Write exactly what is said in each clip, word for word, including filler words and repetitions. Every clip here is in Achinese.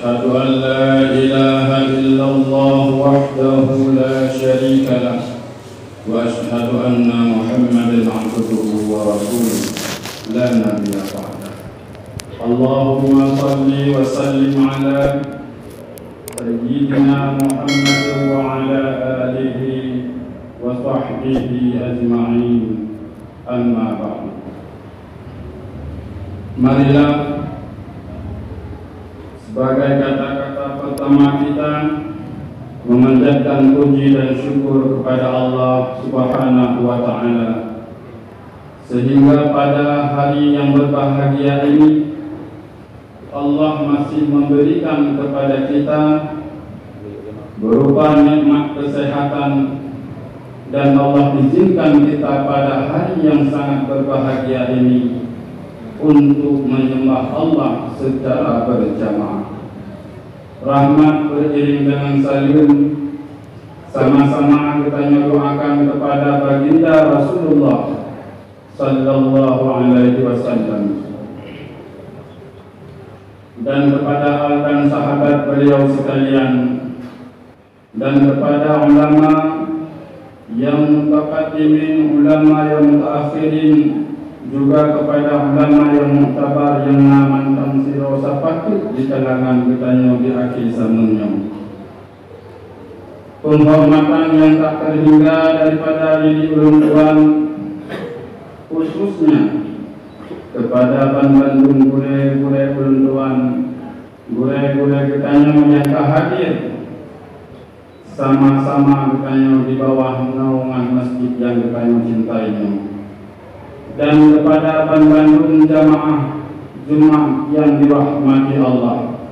أشهد أن لا إله إلا الله وحده لا شريك له، وأشهد أن محمدا عبده ورسوله لا نبي بعده. اللهم صل وسلم على سيدنا محمد وعلى آله وصحبه أجمعين. أما بعد. Marilah, sebagai kata-kata pertama kita, memanjatkan puji dan syukur kepada Allah Subhanahu wa Ta'ala, sehingga pada hari yang berbahagia ini, Allah masih memberikan kepada kita berupa nikmat kesehatan, dan Allah izinkan kita pada hari yang sangat berbahagia ini untuk menyembah Allah secara berjamaah. Rahmat beriring dengan saleuem, sama-sama geutanyoe doakan kepada Baginda Rasulullah sallallahu alaihi wasallam, dan kepada al dan sahabat beliau sekalian, dan kepada ulama yang mutaqaddimin, ulama yang mutaakhirin, juga kepada ulama yang muktabar yang na mantong sidroe sapatut di kalangan geutanyoe di akhé zaman nyoe. Penghormatan yang tak terhingga daripada diri ulôn tuan, khususnya kepada ban bandum gurée-gurée ulôn tuan, gurée-gurée geutanyoe nyang ka hadir, sama-sama geutanyoe di bawah naungan masjid nyang geutanyoe cintai nyoe, dan kepada ban bandum jamaah Jumat yang dirahmati Allah.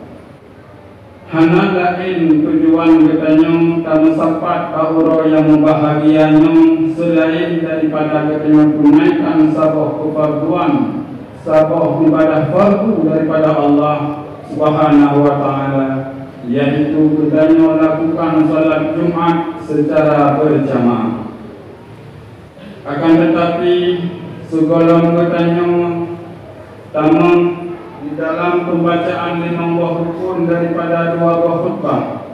Hana laén tujuan geutanyoe tameusapat bak uroe nyang mubahgia nyoe seulaén daripada geutanyoe tunaikan saboh keufarduan, saboh ibadah fardu daripada Allah Subhanahu wa Ta'ala, yaitu geutanyoe lakukan salat Jumat seucara beurjamaah. Akan teutapi, sigohlom geutanyoe tamong di dalam pembacaan limong boh rukun daripada dua boh khutbah,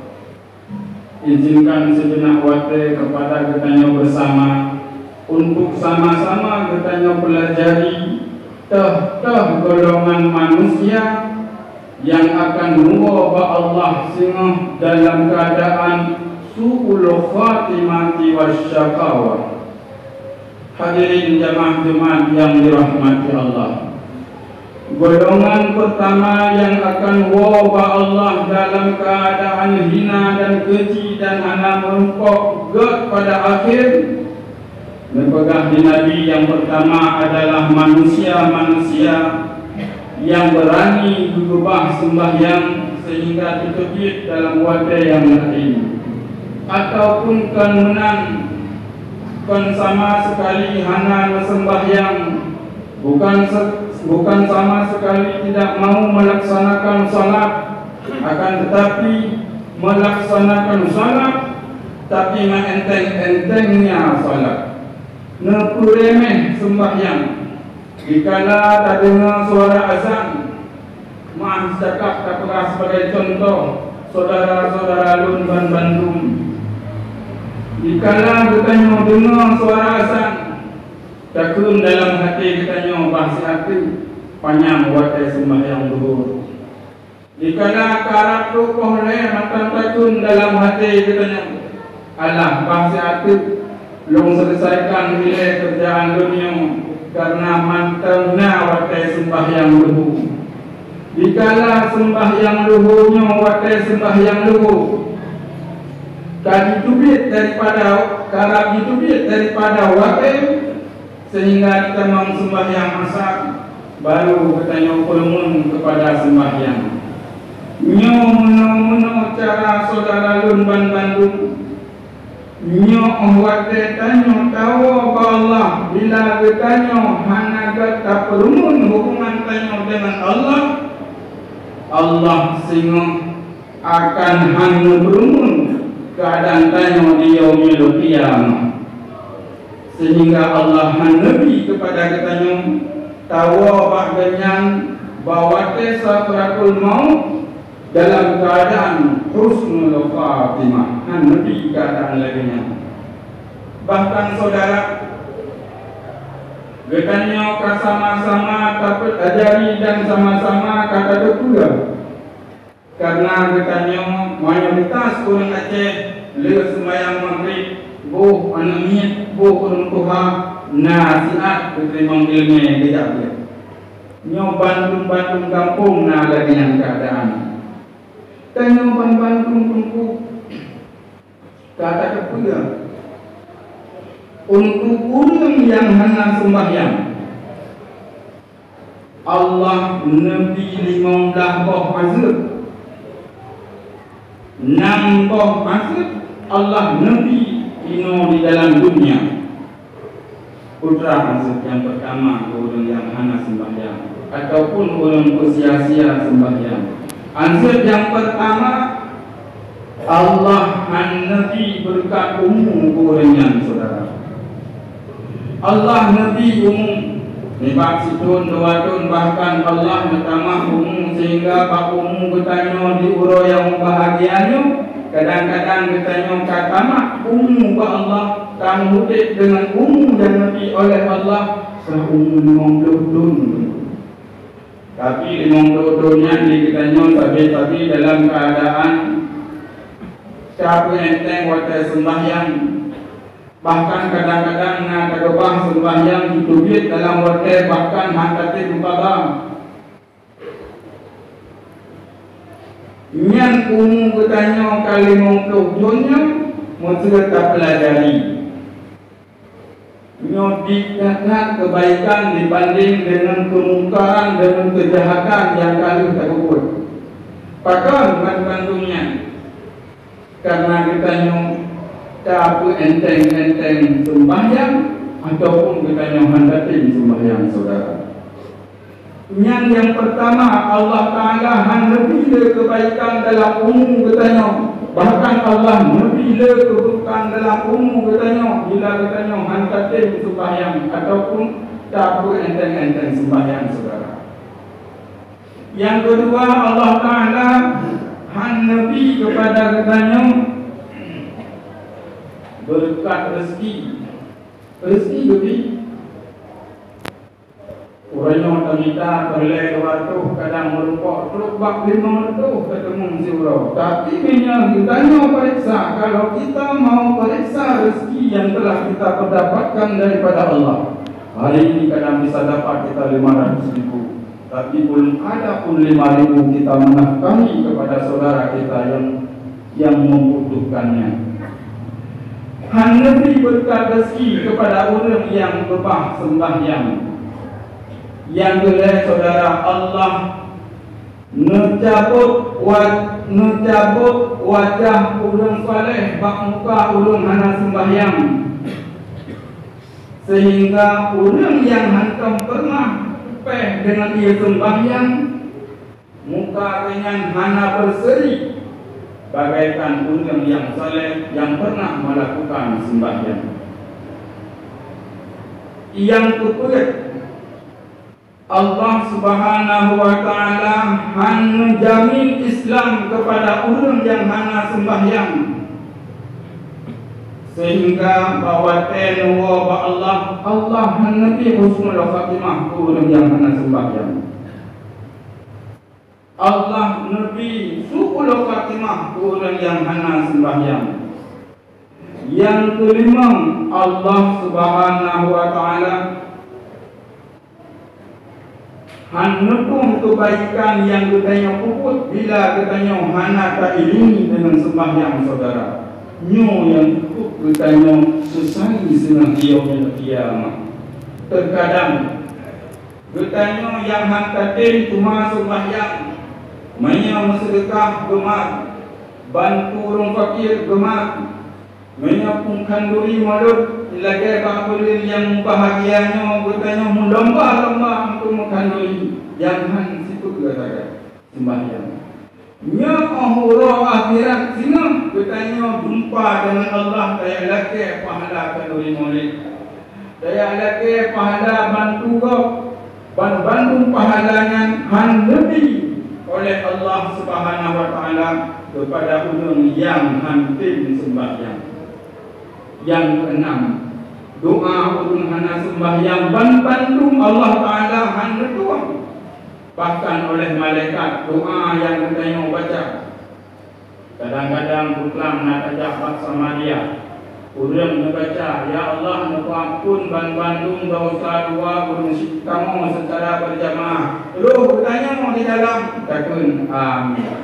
izinkan sijeunah watée kepada geutanyoe beusama untuk sama-sama geutanyoe peulajari toh-toh golongan manusia nyang akan muwoe bak Allah singoh dalam keuadaan su'ul khatimati wasyaqawah. Hadirin jamaah Jumat nyang dirahmati Allah, golongan peurtama nyang akan woe bak Allah dalam keuadaan hina dan keuji dan hana meurumpok gét pada akhé, neupeugah di Nabi nyang peurtama adalah manusia-manusia nyang beurani geugeubah seumbahyang seuhingga teuteubiet dalam watée nyang laén, ataupun kon meunan, kon sama seukali hana neuseumbahyang, bukan se-, bukan sama seukali tidak mau meulaksanakan salat, akan teutapi meulaksanakan salat, tapi meuenteng-entengnya salat, neupeureméh seumbahyang. Dikala tadeungoe suara azan, meuah cakap tapeugah sibagai cuntoh syedara-syedara lôn ban bandum. Dikala geutanyoe deungoe suara azan, takheun dalam até geutanyoe bah siat teuk panyang watée seumbahyang luhur. Dikala karab trok poh lhée mantong takheun dalam até geutanyoe, "Alah, bah siat teuk lôn seuleusaikan ilée keurjaan lôn nyoe, kareuna mantong na watée seumbahyang luhô." Dikala seumbahyang luhô nyoe watée seumbahyang luhô ka jiteubiet daripada, karab jiteubiet daripada watée, seuhingga jitamong seumbahyang asar, baru geutanyoe peurumun keupada seumbahyang. Nyoe meunoe-meunoe cara syedara lôn ban bandum. Nyoe óh watée tanyoe tawoe bak Allah bila geutanyoe hana gét tapeurumun hubungan tanyoe deungon Allah, Allah singoh akan hana meurumun keuadaan tanyoe di Yaumul Qiyamah. Seuhingga Allah hana neubi keupada geutanyoe tawoe bak Gobnyan bak watée sakratul maut, dalam keuadaan husnul khatimah, hana neubi keuadaan lagée nyan. Bahkan syedara, geutanyoe ka sama-sama tapeuajari dan sama-sama ka tateupeue. Kareuna geutanyoe mayoritas ureuëng Aceh le seumbahyang Maghrib, boh aneuëk miet, boh ureuëng tuha, na siat geuteurimong iéleumé geujak beuet. Nyoe bandum-bandum gampông na lagée nyan keuadaan. Tanyoe ban-bandum teungku ka tateupeue, untuk ureuëng nyang hana seumbahyang, Allah neubi limong blaih boh azeueb. Nam boh azeueb Allah neubi inoe di dalam dunia. Peue treuk azeueb nyang peurtama keu ureuëng nyang hana seumbahyang ataupun ureuëng peusia-sia seumbahyang? Azeueb nyang peurtama, Allah hana neubi beureukat umu keu ureuëng nyan, syedara. Allah neubi umu, nibak sithon dua thon, bahkan Allah neutamah umu sehingga bak umu geutanyoe di uroe nyang mubahgia nyoe, kadang-kadang geutanyoe ka tamah umu bak Allah, tameuudeb deungon umu nyang neubi oleh Allah, ka umu limong ploh thon. Tapi limong ploh thon nyan di geutanyoe sabe-sabe dalam keuadaan tapeuenteng watée seumbahyang. Bahkan kadang-kadang na takeubah seumbahyang jiteubiet dalam watée bahkan hana tatem qadha. Nyan umu geutanyoe ka limong ploh thon nyoe, meuseuet tapeulajari. Nyoe dikat that keubaikan dibandeng deungon keumungkaran deungon keujahatan nyang ka lheueh tapeubuet. Pakon ban-bandum nyan? Kareuna geutanyoe tapeuenteng-enteng seumbahyang ataupun geutanyoe hana tatem seumbahyang, syedara. Nyan nyang peurtama, Allah Ta'ala hana neubi le keubaikan dalam umu geutanyoe, bahkan Allah neubi le keuburukan dalam umu geutanyoe bila geutanyoe hana tatem seumbahyang ataupun tapeuenteng-enteng seumbahyang, syedara. Nyang keudua, Allah Ta'ala hana neubi keupada geutanyoe beureukat reuzeki. Reuzeki geubi. Uroe nyoe tamita peureulée dua reutôh, kadang meurumpok trok bak limong reutôh teuteumong siuroe. Tapi meunyoe geutanyoe pareksa, kalau kita mau pareksa rezeki yang telah kita perdapatkan daripada Allah, hari ini kadang bisa dapat kita lima ratus ribu, tapi belum ada pun lima ribu kita menafkahi kepada saudara kita yang yang membutuhkannya. Hana neubi beureukat reuzeki keupada ureuëng nyang keubah seumbahyang. Nyang keulhée, syedara, Allah neucabot wa-, neucabot wajah ureuëng saleh bak muka ureuëng hana seumbahyang, sehingga ureuëng nyang hantom peureunah péh deungon ie seumbahyang, muka geuhnyan hana beuseuri bagaikan ureuëng nyang saleh nyang peureunah meulakukan seumbahyang. Nyang keupeuet, Allah Subhanahu wa Ta'ala hana neujamin Islam keupada ureuëng nyang hana seumbahyang, sehingga bak watée neuwoe bak Allah, Allah hana neubi husnul khatimah keu ureuëng nyang hana seumbahyang. Allah neubi su'ul khatimah keu ureuëng nyang hana seumbahyang. Nyang keulimong, Allah Subhanahu wa Ta'ala hana neutueng keubaikan nyang geutanyoe peubuet bila geutanyoe hana tairingi deungon seumbahyang, syedara. Nyoe nyang cukup geutanyoe seusali singoh di Yaumul Qiyamah. Teukadang geutanyoe nyang han tatem teuma seumbahyang, meunyoe meuseudeukah geumat, bantu ureuëng fakir geumat, meunyoe peungkhanduri mulod lagée bak buleuen nyang mubahgia nyoe geutanyoe meulomba-lomba untuk meukhanduri, nyang han sipeue geutanyoe seumbahyang. Nyoe óh uroe akhirat singoh geutanyoe jumpa deungon Allah, tajak lakée pahala khanduri mulod, tajak lakée pahala bantu gob, ban bandum pahala nyan han neubi oleh Allah Subhanahu wa Taala keupada ureuëng nyang han tem seumbahyang. Nyang keuenam, doa ureuëng hana seumbahyang ban bandum Allah Taala han neutueng. Bahkan oleh malaikat doa nyang geutanyoe baca. Kadang-kadang buklam na tajak bak Samaria. Ureuëng neubaca, "Ya Allah, neupeuamphon ban bandum desya dua ureuëng kamoe seucara beurjamaah." Roh geutanyoe di dalam takheun, "Amin."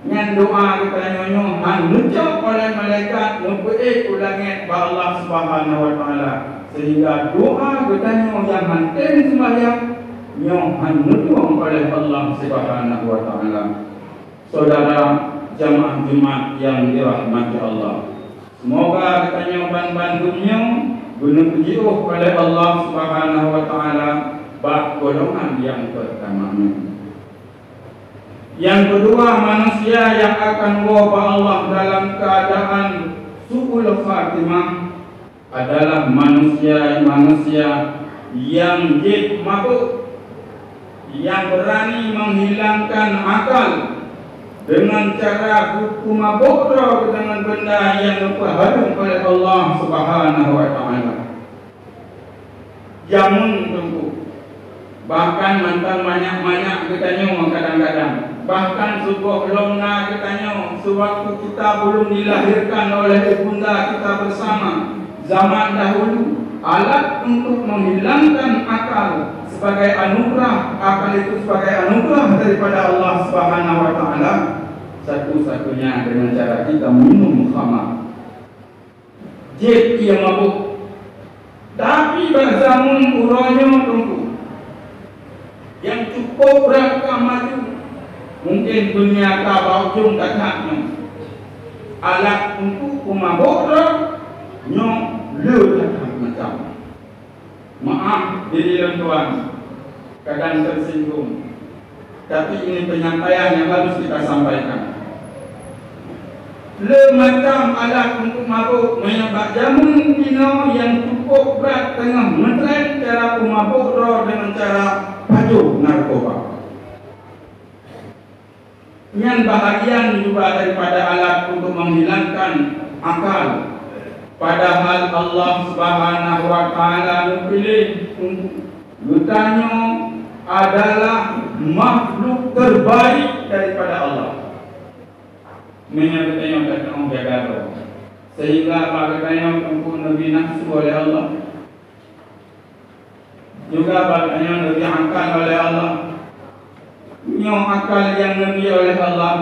Nyan doa geutanyoe nyoe han neucok oleh malaikat neupeuék u langét bak Allah Subhanahu wa Taala, sehingga doa geutanyoe nyang han tem seumbahyang nyoe han neutueng oleh Allah Subhanahu wa Taala. Saudara jamaah Jumat yang dirahmati Allah, semoga geutanyoe ban bandum nyoe beuneujiôh oleh Allah Subhanahu wa Taala bak golongan nyang pertama nyoe. Yang kedua, manusia yang akan woe bak Allah dalam keadaan su'ul khatimah adalah manusia-manusia yang jeuet mabök, yang berani menghilangkan akal dengan cara geupeu mabök droe dengan benda yang geupeuhareuem oleh Allah Subhanahu wa Taala. Jameun teungku, bahkan mantong manyak-manyak geutanyoe kadang-kadang, bahkan sigohlom na geutanyoe sewaktu kita belum dilahirkan oleh ibunda kita bersama, zaman dahulu, alat untuk menghilangkan akal sebagai anugerah, akal itu sebagai anugerah daripada Allah Subhanahu wa Taala, satu-satunya dengan cara kita minum khamar. Jeuet ie mabök. Tapi bak jameun uroe nyoe teungku, nyang cukup brat ka maju, mungken dunia ka bak ujong that-that nyoe. Alat untuk peumabök droe nyoe le that-that macam. Maaf, diri lôn tuan, kadang tersinggung. Tapi ini penyampaian yang harus kita sampaikan. Le macam alat untuk mabök, meunyoe bak jameun jinoe nyang cukup brat teungoh meutren cara peumabök droe deungon cara pajoh narkoba. Nyan bahagian juga daripada alat untuk menghilangkan akal. Padahal Allah Subhanahu wa Taala meupiléh geutanyoe adalah makhluk terbaik daripada Allah. Meunyoe geutanyoe ka teuong jaga droe, sehingga bak geutanyoe teungku neubi nafsu oleh Allah. Juga bak geutanyoe neubi akal oleh Allah. Nyoe akal nyang neubi oleh Allah,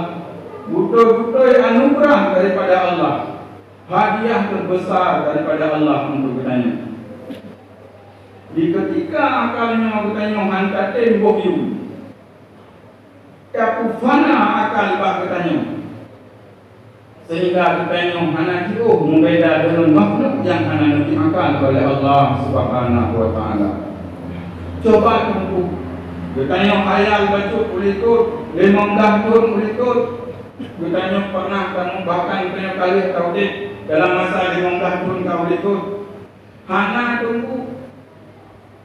beutôi-beutôi anugeurah daripada Allah, hadiah teubesar daripada Allah untuk geutanyoe. Di keutika akal nyoe geutanyoe han tatem boh yum, ka peufana akal bak geutanyoe. Sehingga geutanyoe hana jiôh meubeda deungon makhluk nyang hana neubi akal oleh Allah Subhanahu wa Taala. Cuba teungku, geutanyoe khayal bacut u likot, limong blaih thon u likot. Geutanyoe pernah, bahkan geutanyoe ka lheueh taudép dalam masa limong blaih thon ka u likot. Hana teungku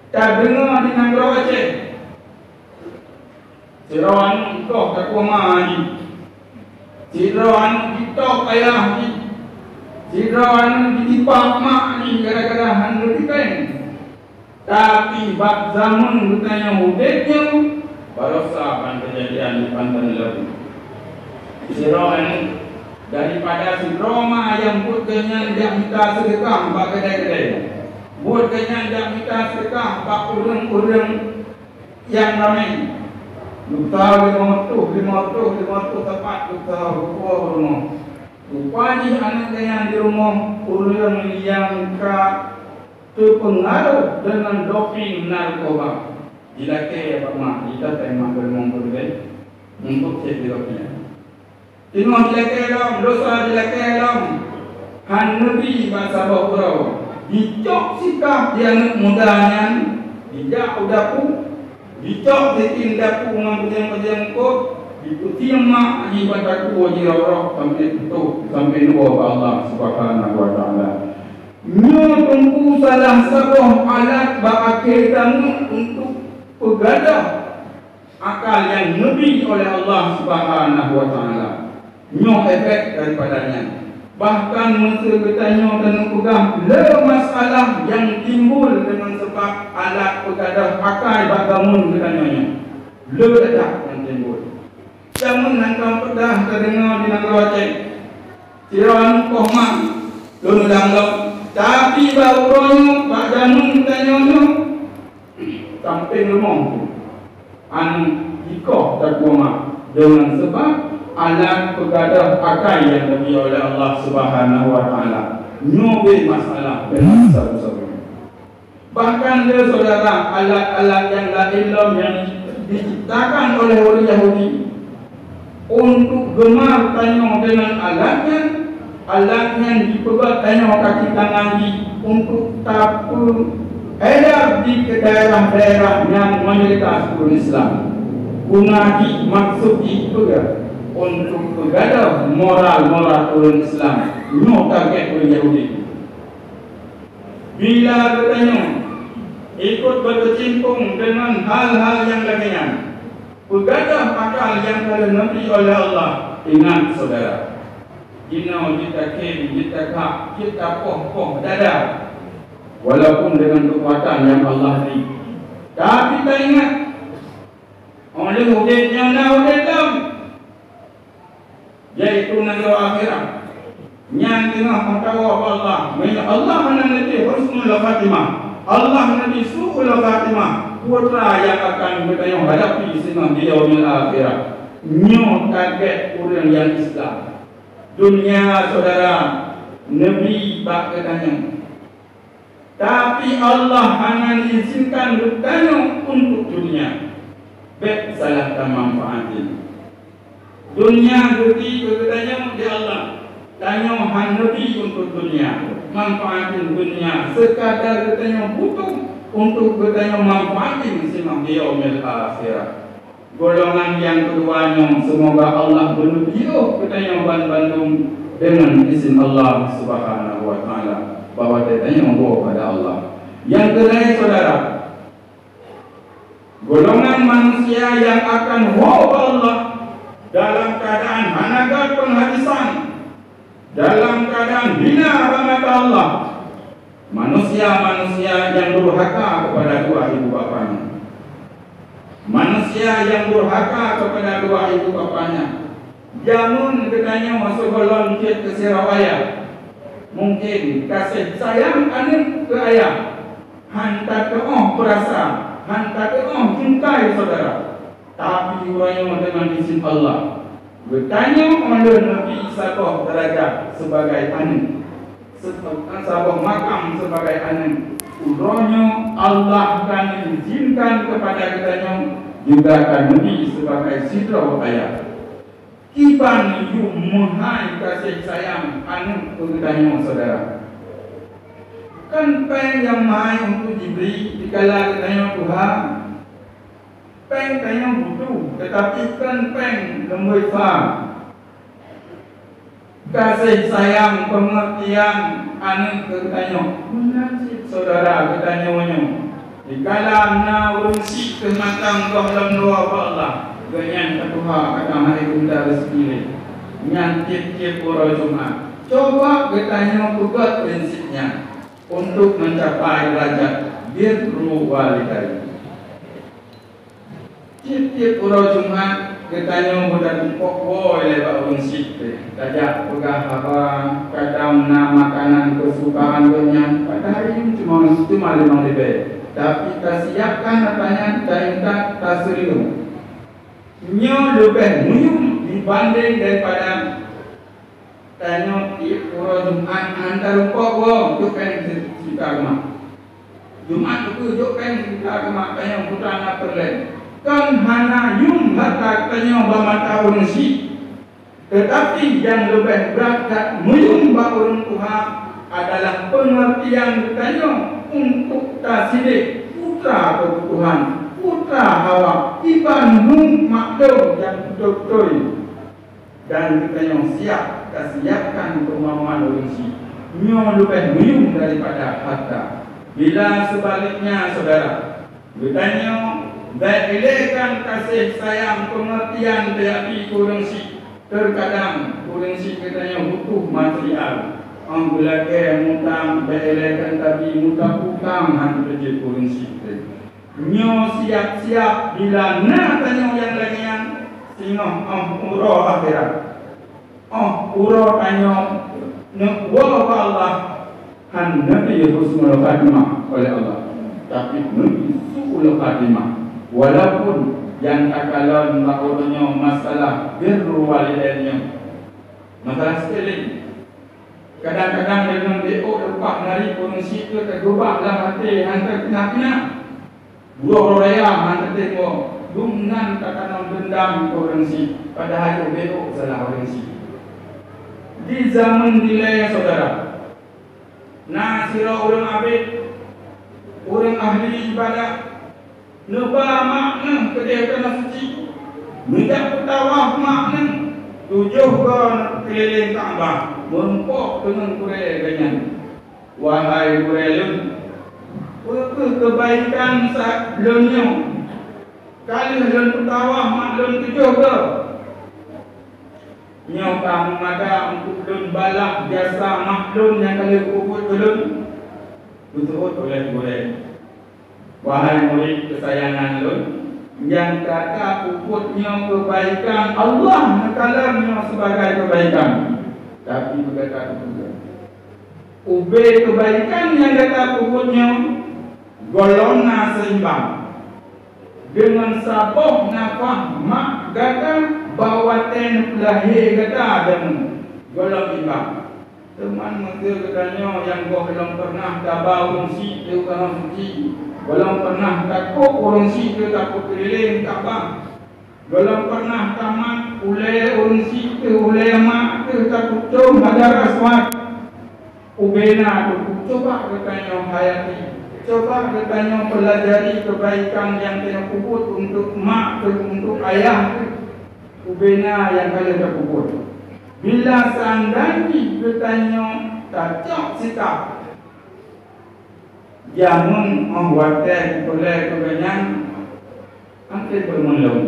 tadeungoe di nanggroe Aceh. Sidroe aneuk goh takue ma jih. Sidroe aneuk jitôb ayah jih. Sidroe aneuk jitipak mak jih gara-gara hana geutipéng. Tapi bak jameun geutanyoe udép nyoe, barosa ban keujadian di Panton Leubu. Sidroe aneuk daripada sidroe ma nyang buet geuh nyan jak mita seudeukah bak keudè-keudè. Buet geuh nyan jak mita seudeukah bak ureuëng-ureuëng nyang ramé. Geupeusahô limong reutôh, limong reutôh, limong reutôh sapat geupeusahô, geupuwoe u rumoh. Rupa jih aneuk geuh nyan di rumoh ureuëng nyang ka teupeungaroh deungon doping narkoba. Jilakée bak mak, jiteupeue mak beulimong peureulée, untuk cit di gobnyan. Teungoh jilakée lom, desya jilakée lom, han neubi bak saboh uroe. Jicok sikap di aneuk muda nyan, jijak u dapu, jicok sikin dapu ngon bajeueng-bajeueng eungkôt, jipeusieng mak jih bak dapu jih rôk-rôk sampoe putôh, sampoe neuwoe bak Allah Subhanahu wa Taala. Nyoe teungku salah saboh alat bak akhé jameun untuk peugadôh akal nyang neubri oleh Allah Subhanahu wa Taala. Nyoe efek daripada nyan. Bahkan meuseu geutanyoe taneuk peugah le masalah nyang timbul deungon sabab alat peugadôh akai bak jameun geutanyoe nyoe. Le that nyang timbul. Jameun hantom peudah tadeungoe di nanggroe Aceh. Sidroe aneuk poh ma lôn udang lom. Tapi bak uroe nyoe, bak jameun geutanyoe nyoe, sampéng rumoh aneuk jikoh takue ma deungon sabab alat peugadôh akai nyang geubri oleh Allah Subhanahu wa Taala. Nyoe bit masalah deungon sabu-sabu. Bahkan lé syedara, alat-alat nyang laén lom nyang diciptakan oleh ureuëng Yahudi untuk geumar tanyoe deungon alat nyan, alat nyan jipeugöt tanyoe kaki tangan jih untuk tapeuedar di daerah-daerah nyang mayoritas ureuëng Islam. Guna jih, maksud jih peugah untuk peugadôh moral-moral ureuëng Islam. Nyoe target ureuëng Yahudi. Bila geutanyoe ikot beukeucimpong deungon hal-hal nyang lagée nyan, peugadôh akal nyang ka lheueh neubri oleh Allah, ingat syedara, jinoe jeuet takém, jeuet takak, jeuet tapoh-poh dada, walaupun deungon keukuatan nyang Allah bri. Tapi taingat, óh lheueh udeb nyoe na udeb lom, yaitu nanggroe akhirat. Nyan teungoh meukawa bak Allah. Meunyoe Allah hana neubri husnul khatimah, Allah neubri su'ul khatimah, peue teuma nyang akan geutanyoe hadapi singoh di yaumil akhirah. Nyoe target ureuëng nyang Islam. Dunia, syedara, neubri bak geutanyoe. Tapi Allah hana izinkan geutanyoe untuk dunia. Bék salah tamanfaatin. Dunia geubri keu geutanyoe lé Allah. Tanyoe hana neubri untuk dunia. Manfaatin dunia seukadar geutanyoe butuh untuk geutanyoe manfaatin singoh di yaumil akhirah. Golongan nyang keudua nyoe, seumoga Allah beuneujiôh geutanyoe banmandum deungon izin Allah Subhanahu wa Taala, bahwa geutanyoe woe bak Allah. Nyang keulhèe, syedara, golongan manusia nyang akan woe bak Allah dalam keuadaan hana göt peunghadisan, dalam keuadaan hina bak mata Allah, manusia-manusia nyang durhaka keupada dua ibu bapanya. Manusia nyang durhaka keupada dua ibu bapanya. Jameun geutanyoe sigohlom cit keu sidroe ayah. Mungken kaseh sayang aneuk keu ayah han tateuoh peurasa, han tateuoh jingkai syedara. Tapi uroe nyoe deungon izin Allah, geutanyoe ulôn neubri saboh deurajat sibagai aneuk, saboh makam sibagai aneuk. Uroe nyoe Allah ka neuizinkan keupada geutanyoe juga ka neubri sibagai sidroe ayah. Kiban yum meuhai kaseh sayang aneuk keu geutanyoe syedara. Kon péng nyang meuhai untuk jibri dikala geutanyoe tuha. Péng tanyoe butuh, teutapi kon péng leumboi sa. Kaseh sayang, peungeurtian aneuk keu tanyoe meunan cit syedara geutanyoe nyoe. Dikala na ureuëng syiek teuh mantong goh lom dua bak Allah, gobnyan ka tuha ka tameuhai geutanyoe reuzeki lé. Nyan tieb-tieb uroe Jumat. Cuba geutanyoe peugöt prinsip nyan untuk meucapai deurajat birrul walidain. Tieb-tieb uroe Jumat geutanyoe meutateumpok woe lé bak ureuëng syiek teuh. Tajak peugah haba, kadang na makanan keusukaan gobnyan, padahai cuma, cuma limong ribèe. Tapi tasiapkan haba nyan, taintat, taseureueng. Nyoe leubeh meuyum dibandeng daripada tanyoe tieb uroe Jumat han tareumpok woe jok péng seujuta rumoh. Jumat ukeue jok péng seujuta rumoh, tanyoe putra na peureulèe. Kon hana yum hareuta tanyoe bak mata ureuëng syiek, teutapi nyang leubeh brat that meuyum bak ureuëng tuha adalah peungeurtian geutanyoe untuk tasidéh putra keubutuhan, putra hawa, iban hukmat lôn nyang beutôi-beutôi. Dan geutanyoe siap tasiapkan keumamuan ureuëng syiek. Nyoe leubeh meuyum daripada hareuta. Bila seubaliknya, syedara, geutanyoe Bék ilée kan kasih sayang peungeurtian teuyapi keu ureuëng syiek. Teukadang ureuëng syiek geutanyoe butuh material. Óh geulakée mutang, bék ilée kan tabi muta-utang hana teujeuet keu ureuëng syiek teuh. Nyoe siab-siab bila na tanyoe nyang lagée nyan, singoh óh uroe akhirat. Óh uroe tanyoe neuwoe bak Allah, hana neubi husnul khatimah oleh Allah, tapi neubi su'ul khatimah. Walaupun nyang takalon bak uroe nyoe masalah birrul walidain nyoe, masalah sepele. Kadang-kadang deungon B O leupah nari ureuëng syiek teuh tagubak lam até hana teupeuna-peuna. Dua uroe raya hana teuh mo, dum nan tatanom deundam keu ureuëng syiek, padahai ubé salah ureuëng syiek. Di zaman dilée syedara, na sidroe ureuëng abét, ureuëng ahli ibadah, neuba mak neuh keudeh tanoh suci, neujak peutawaf mak neuh tujoh goe keulileng Ka'bah, meurumpok deungon gurée geuh nyan. Wahai gurée lôn, peue kheueh keubaikan sa-, lôn nyoe? Ka lheueh lôn peutawaf mak lôn tujoh goe. Nyoe ka meumada untuk lôn balah jasa mak lôn nyang ka lheueh peubuet keu lôn? Geuseuôt oleh gurée, wahai murit keusayangan lôn, nyang gata peubuet nyoe keubaikan, Allah neukalon nyoe sibagai keubaikan. Tapi gata peubuet. Ubé keubaikan nyang gata peubuet nyoe gohlom na seimbang deungon saboh nafah mak gata bak watée neupeulahé gata jameun, gohlom imbang. Teuma meusé geutanyoe nyang gohlom pernah taba ureuëng syiek teuh tanoh suci, gohlom pernah takok ureuëng syiek teuh tapeukeulileng Ka'bah, gohlom pernah tamat ulée ureuëng syiek teuh ulée mak teuh tapeucom Hajar Aswad. Ubé na teuh, cuba geutanyoe hayati, cuba geutanyoe peulajari keubaikan nyang tanyoe peubuet untuk mak teuh, untuk ayah teuh. Ubé na nyang ka lheueh tapeubuet. Bila seandai jih geutanyoe tacok sikap, jameun óh watée geupeulée keu geuhnyan, akhé peurumoh lom.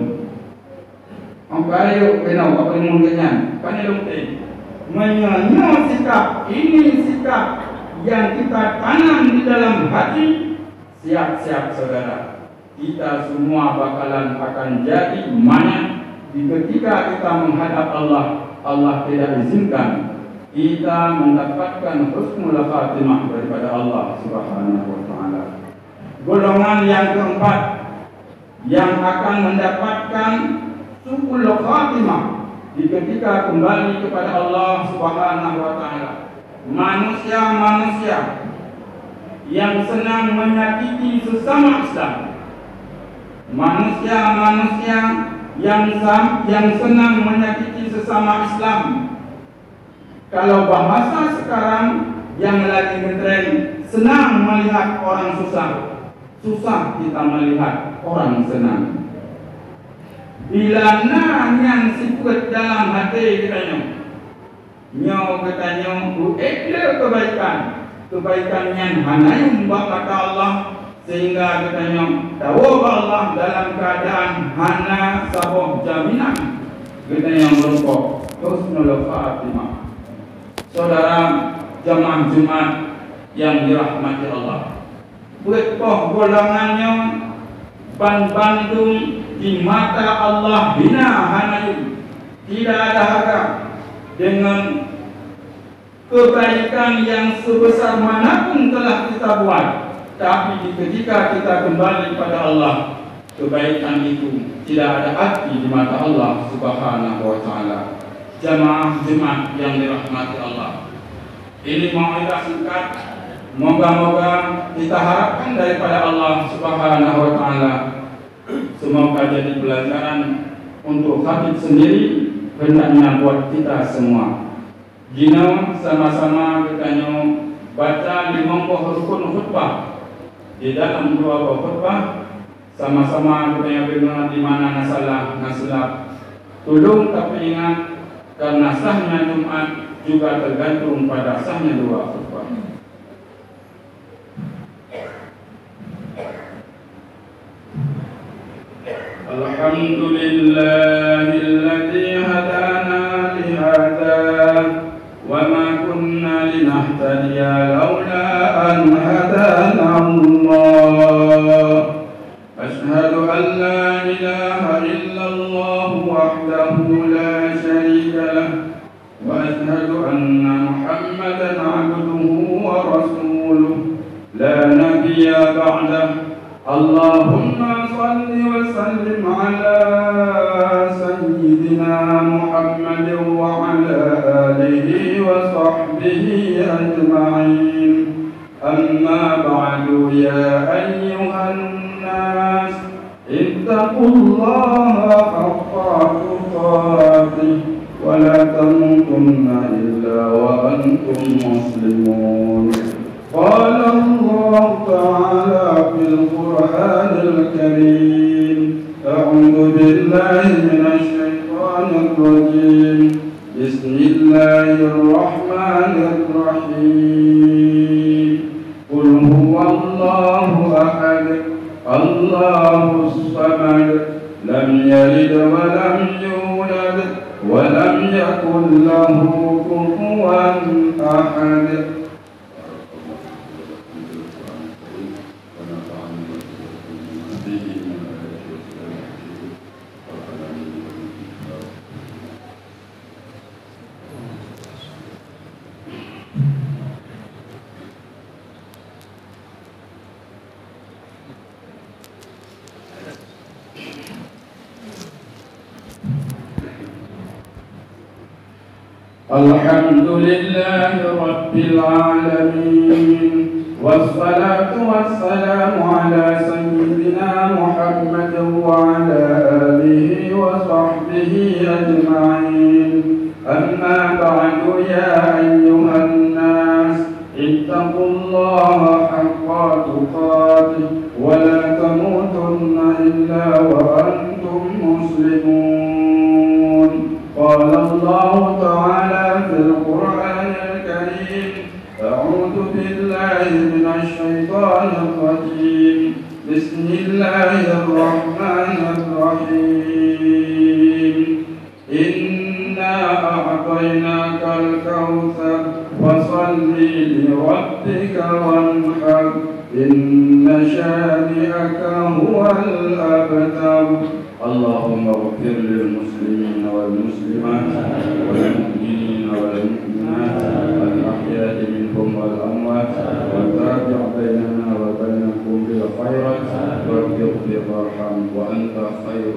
Óh ka rayeuk keunoe bak peurumoh geuhnyan, pane lom teuh. Meunyoe nyoe sikap, ini sikap yang kita tanam di dalam hati, siap-siap saudara. Kita semua bakalan akan jadi manyang di ketika kita menghadap Allah, Allah tidak izinkan kita mendapatkan husnul khatimah daripada Allah Subhanahu wa Ta'ala. Golongan yang keempat yang akan mendapatkan su'ul khatimah di ketika kembali kepada Allah Subhanahu wa Ta'ala. Manusia-manusia yang senang menyakiti sesama Islam. Manusia-manusia yang sam-, yang senang menyakiti sesama Islam. Kalau bahasa sekarang yang lagi ngetren, senang melihat orang susah, susah kita melihat orang senang. Bila na nyang sifeuet dalam até geutanyoe, nyoe geutanyoe uék le keubaikan, keubaikan nyan hana yum bak mata Allah, sehingga geutanyoe tawoe bak Allah dalam keuadaan hana saboh jaminan geutanyoe meurumpok husnul khatimah. Saudara jamaah Jumat yang dirahmati Allah, peuet poh golongan nyoe banmandum di mata Allah hina hana yum, tidak ada harga dengan kebaikan yang sebesar manapun telah kita buat, tapi di ketika kita kembali pada Allah, kebaikan itu tidak ada arti di mata Allah Subhanahu wa Ta'ala. Jamaah Jumat yang dirahmati Allah, ini mauidhah singkat. Moga-moga kita harapkan daripada Allah Subhanahu wa Ta'ala, semoga jadi pelajaran untuk khatib sendiri, hendaknya buat kita semua. Jinoe sama-sama geutanyoe baca limong boh rukun khutbah. Di dalam dua boh khutbah, sama-sama geutanyoe deungoe di mana na salah, na silap. Tulông tapeuingat, karena sahnya Jumat juga tergantung pada sahnya dua khutbah. الحمد لله الذي هدانا لهذا وما كنا لنهتدي لولا أن هدانا الله. أشهد أن لا إله إلا الله وحده لا شريك له، وأشهد أن محمدا عبده ورسوله لا نبي بعده. اللهم صل وسلم على سيدنا محمد وعلى آله وصحبه أجمعين. أما بعد، يا أيها الناس، اتقوا الله حق تقاته ولا تموتن إلا وأنتم مسلمون. قال الله تعالى في القرآن الكريم: أعوذ بالله من الشيطان الرجيم. بسم الله الرحمن الرحيم. قل هو الله أحد، الله الصمد، لم يلد ولم يولد، ولم يكن له كفوا أحد. الحمد لله رب العالمين، والصلاة والسلام على سيدنا محمد وعلى آله وصحبه أجمعين. أما بعد، يا أيها الناس، اتقوا الله حق تقاته ولا تموتن إلا وأنتم مسلمون. قال الله تعالى في القرآن الكريم: أعوذ بالله من الشيطان الرجيم. بسم الله الرحمن الرحيم. إنا أعطيناك الكوثر، فصل لربك وانحر، إن شانئك هو الأبتر. اللهم اغفر للمسلمين والمسلمات والمؤمنين والمؤمنات الأحياء منهم والأموات، وتابع بيننا وبينكم بالخيرات، رب اغفر وارحم وأنت خير